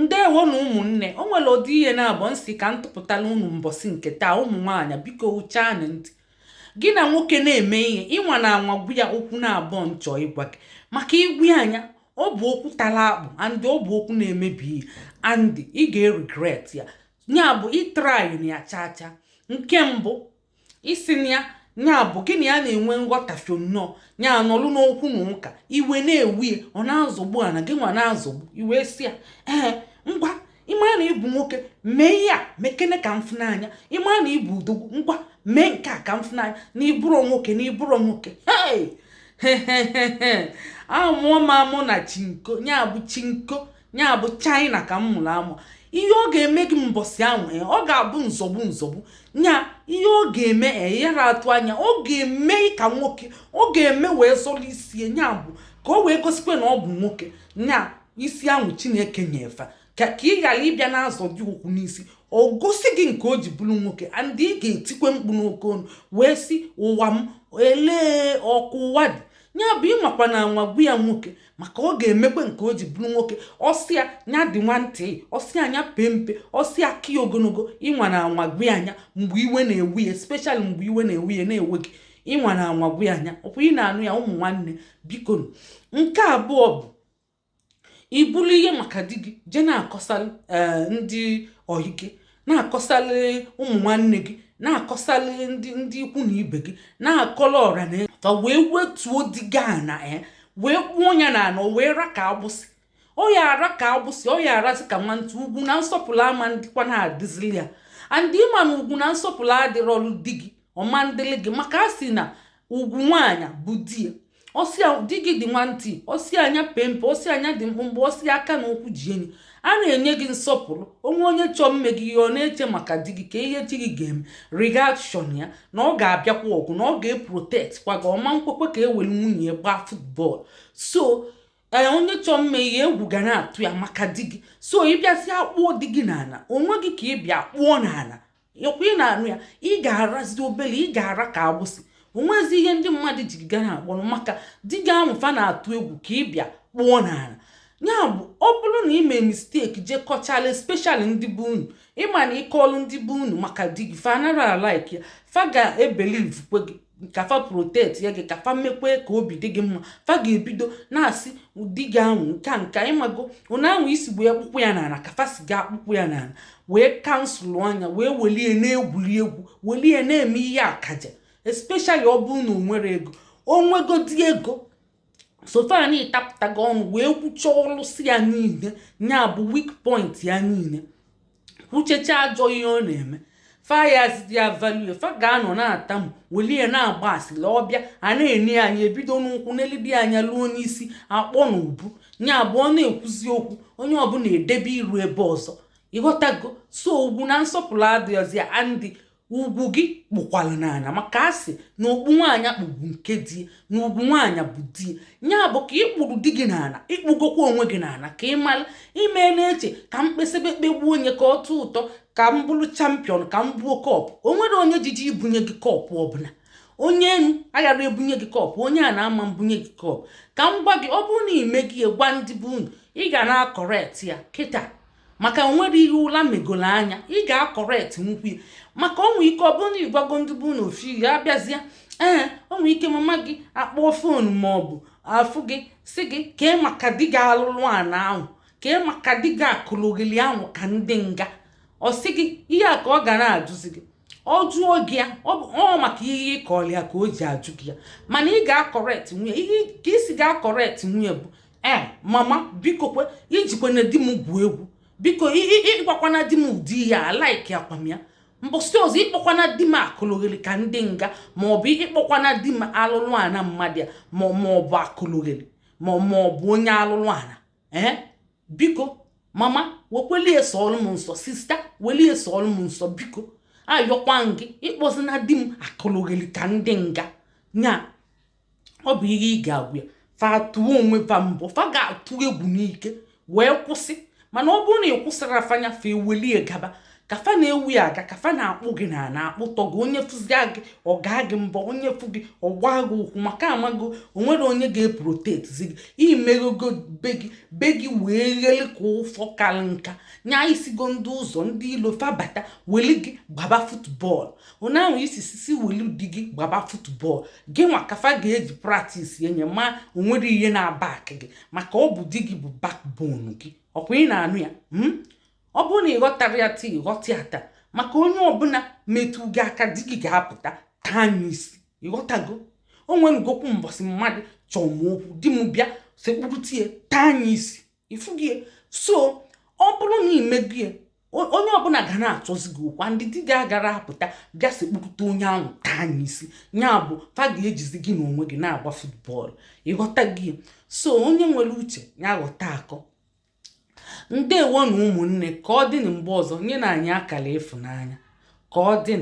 Ndewo na ụmụnne. O nwere ụdị ihe na-abụ nsị ka m tụpụtala unu mbọsị nke taa. Ụmụ nwaanyị, biko uchanụ ntị. Gị na nwoke na-eme ihe, ịnwa na anwa gwu ya okwu na-abụọ nchọ ịgwa gị maka igwu anya. Ọ bụ okwu tara akpụ and ọ bụ okwu na-emebi ihe and ị ga-regret ya. Ya bụ ị try na ya chaa chaa. Nke mbụ, isi na ya, ya bụ gị na ya na-enwe nghọtafio nnọọ, ya nọlụ n'okwu na ụka, iwe na-ewu ya, ọ na-azọgbu ana, gị nwa na-azọgbu iwe, si ya, "Ee, ngwa, ịmara na ịbụ nwoke, mee ihe a, mekene ka m fụnanya. Ịmara na ịbụ udogwu, ngwa, mee nke a ka m fụnanya na ịbụrụ nwoke, na ịbụrụ nwoke." Hey, amụọ m amụ na chinko, ya bụ chinko, ya bụ China ka m mụrụ amụ. Ihe ọ ga-eme gị mbọsị ahụ, ọ ga-abụ nzọgbu nzọgbu. Nya ihe ọ ga-eme, yara atụ anya, ọ ga-eme ka nwoke, ọ ga-eme wee zọrọ isi ya, bụ ka o wee gosikwa na ọ bụ nwoke. Nya isi ahụ Chineke nyefa ka ị ghara ịbịa na-azọ gị ụkwụ n'isi, ọ gosi gị nke o ji bụrụ nwoke. And ị ga-etikwe mkpu n'oke ọnụ wee sị, "Ụwa m, elee ọkụ ụwa dị?" Ya bụ ịmakwa na anwa gbu ya nwoke, maka ọ ga-emekwe nke o ji bụrụ nwoke. Ọsịa ya dị nwantị, ọsịa anya pee mpe, ọsịa aka ya ogologo, ịnwa na anwa gbu ya anya mgbe iwe na-ewu ya, especially mgbe iwe na-ewu ya na-ewe gị, ịnwa na anwa gbu ya anya ọkwa ị na-anụ ya. Ụmụ nwanne, biko. Nke abụọ bụ ibulu ihe maka di gị jee na-akọsalụ ndị oyi gị, na-akọsalị ụmụ nwanne gị, na-akọsalị ndị ikwu na ibe gị, na-akọlọ ọra na fa, wee wetuo di gị ana, wee kpụọ ya na ana, wee ra ka agbụsị. Ọ ya ara ka agbụsị, ọ ya arazi ka nwantị. Ugwu na nsọpụrụ ama ndịkwa na-adịzili ya. And ịma na ugwu na nsọpụrụ adịrọlụ di gị, ọma ndịlị gị, maka a sị na ugwu nwaanyị bụ di ya. Ọsị di gị dị nwantị, ọsị anya pee mpe, ọsị anya dị mkpụmkpụ, ọsị aka na ụkwụ ji enyi, a na-enye gị nsọpụrụ. Onwe onye chọọ mme gị ihe, ọ na-eche maka di gị, ka ihe chi gị ga-eme, reaction ya, na ọ ga-abịakwa ọgụ, na ọ ga-eprotect kwa gị, ọma nkwekwe ka e were nwunye ya gbaa football. So ee, onye chọọ mme ihe, egwu ga na-atụ ya maka di gị. So ịbịazi akpụọ di gị n'ala, onwe gị ka ị bịa kpụọ n'ala, ịkwa ị na-anụ ya, ị ga-arazi obere, ị ga-ara ka agbụsị. Onwezi ihe ndị mmadụ ji ga na-akpọrọ maka di gị ahụ, fa na-atụ egwu ka ị bịa kpụọ n'ala. Ya bụ, ọ bụrụ na ị mee mistake jee kọchala, especially ndị bụ unu, ịma na ịkọọlụ ndị bụ unu maka di gị, fa anara like ya. Fa ga-ebelieve kwe gị ka fa protect ya gị, ka fa mekwe ka obi dị gị mma. Fa ga-ebido na-asị di gị ahụ nka nka, ịmago ụna ahụ isi wee kpụkpụ ya n'ala, ka fa si ga akpụkpụ ya n'ala, wee cancel anya, wee welie na-egwuri egwu, welie na-eme ihe akaja, especially ọ bụrụ na o nwere ego. O nwegodi ego, so far na ịtapụtago ọnụ wee kwuchaa ọlụsị ya niile, nya bụ weak point ya niile, kwuchecha ajọ ihe ọ na-eme, fa ya zidi ya value, fa ga-anọ na-atamu, welie na-agba asịrị. Ọbịa a na-ene anya, ebido n'ụkwụ n'elidi anya luo n'isi, akpọ n'ubu. Nya bụ ọ na-ekwuzi okwu, onye ọbụla edebe iru ebe ọzọ, ịghọtago? So ugwu na nsọpụrụ adịghịzi ya, andị ugwu gị kpụkwara n'ala, maka asị na okpu nwaanyị kpụbu nke di, na ugwu nwaanyị bụ di ya. Bụ ka ịkpụrụ di gị n'ala, ịkpụgokwa onwe gị n'ala. Ka ị mara ime na-eche ka mkpesịbe kpegbuo onye ka ọ tụọ ụtọ, ka m bụrụ champion, ka m buo cup. O nwere onye jiji ibunye gị cup ọbụla? Onye enu aghara ebunye gị cup, onye a na-ama mbunye gị cup. Ka m gwa gị, ọ bụrụ na ime gị gwa ndị bụ unu, ị ga na-acorrect ya kịta, maka onwere ihe ụla megolo anya, ị ga-acorrect nwukwu ya, maka onwe ike ọ bụrụ na ịgwago ndị bụ na ofu ihe abịazịa. Ee, o nwere ike mama gị akpọọ phone ma ọ bụ afụ gị, si gị kee maka di gị alụlụ ana ahụ, kee maka di gị akụlụghili ahụ ka ndị nga. Ọ sị gị ihe a ka ọ ga na-ajụzi gị. Ọ jụọ gị ya, ọ maka ihe ịkọrọ ya ka o ji ajụ gị ya. Mana ị ga-acorrect nwunye. Ihe ka isi ga-acorrect nwunye bụ, "Ee, mama, biko, kwe ijikwana di m gwuo egwu. Biko, ịgbakwana di m ụdị ihe a, like akwam ya. Mbọsị ọzọ, ịkpọkwana di m akụlụghịrị ka ndị nga, maọbụ ịkpọkwana di m alụlụ ana mmadụ ya, ma ọ bụ akụlụghịrị, ma ọ bụ onye alụlụ ana. Ee, biko mama, wekweli sọọlụ m nsọ. Sister, welie sọọlụ m nsọ. Biko, ayọkwa gị, ịkpọzina di m akụlụghịrị ka ndị nga." Nya ọ bụ ihe ị ga-agwa ya. Fa tụọ onwe fa mbọ, fa ga-atụ egwu n'ike wee kwụsị. Mana ọ bụrụ na ị kwụsịrị afanya, fa ewelie gaba. Ka fa na-ewu ya aga, ka fa na-akpụ gị na na-akpụtọ gị. Onye fụzia gị, ọ gaa gị mbọ. Onye fụ gị, ọ gbaa gị ụkwụ, maka amago onwere onye ga-eprotectzi gị. Imegogo be gị, be gị wee ghele ka ụfọ kalị nka nya isigo ndị ụzọ ndị ilo fabata weli gị gbaba football. Onye ahụ isi sisi weli di gị gbaba football, gị nwa kafa ga-eji practice enye ma onwere ihe na-aback gị, maka ọ bụ di gị bụ backbone gị. Ọkwa ị na-anụ ya? Ọ bụrụ na ị ghọtara ya taa, ịghọta ya taa, maka onye ọbụla metụ gị aka, di gị ga-apụta taa anya isi. Ịghọtago? O nwenugokwu mbọsị mmadụ chọọ m okwu, di m bịa sekpuru tie taa anya isi. Ifugie? So ọ bụrụ na imegie, onye ọbụla ga na-achọzi gị okwu, ndị di gị agara apụta bịa sekpurute onye ahụ taa anya isi. Ya bụ fa ga-ejizi gị na onwe gị na-agba football. Ịghọta gị? So onye nwere uche ya ghọta akọ. Ndewo na ụmụnne, ka ọ dị na mgbe ọzọ. Nye na anyị akara ịfụnanya. Ka ọ dị.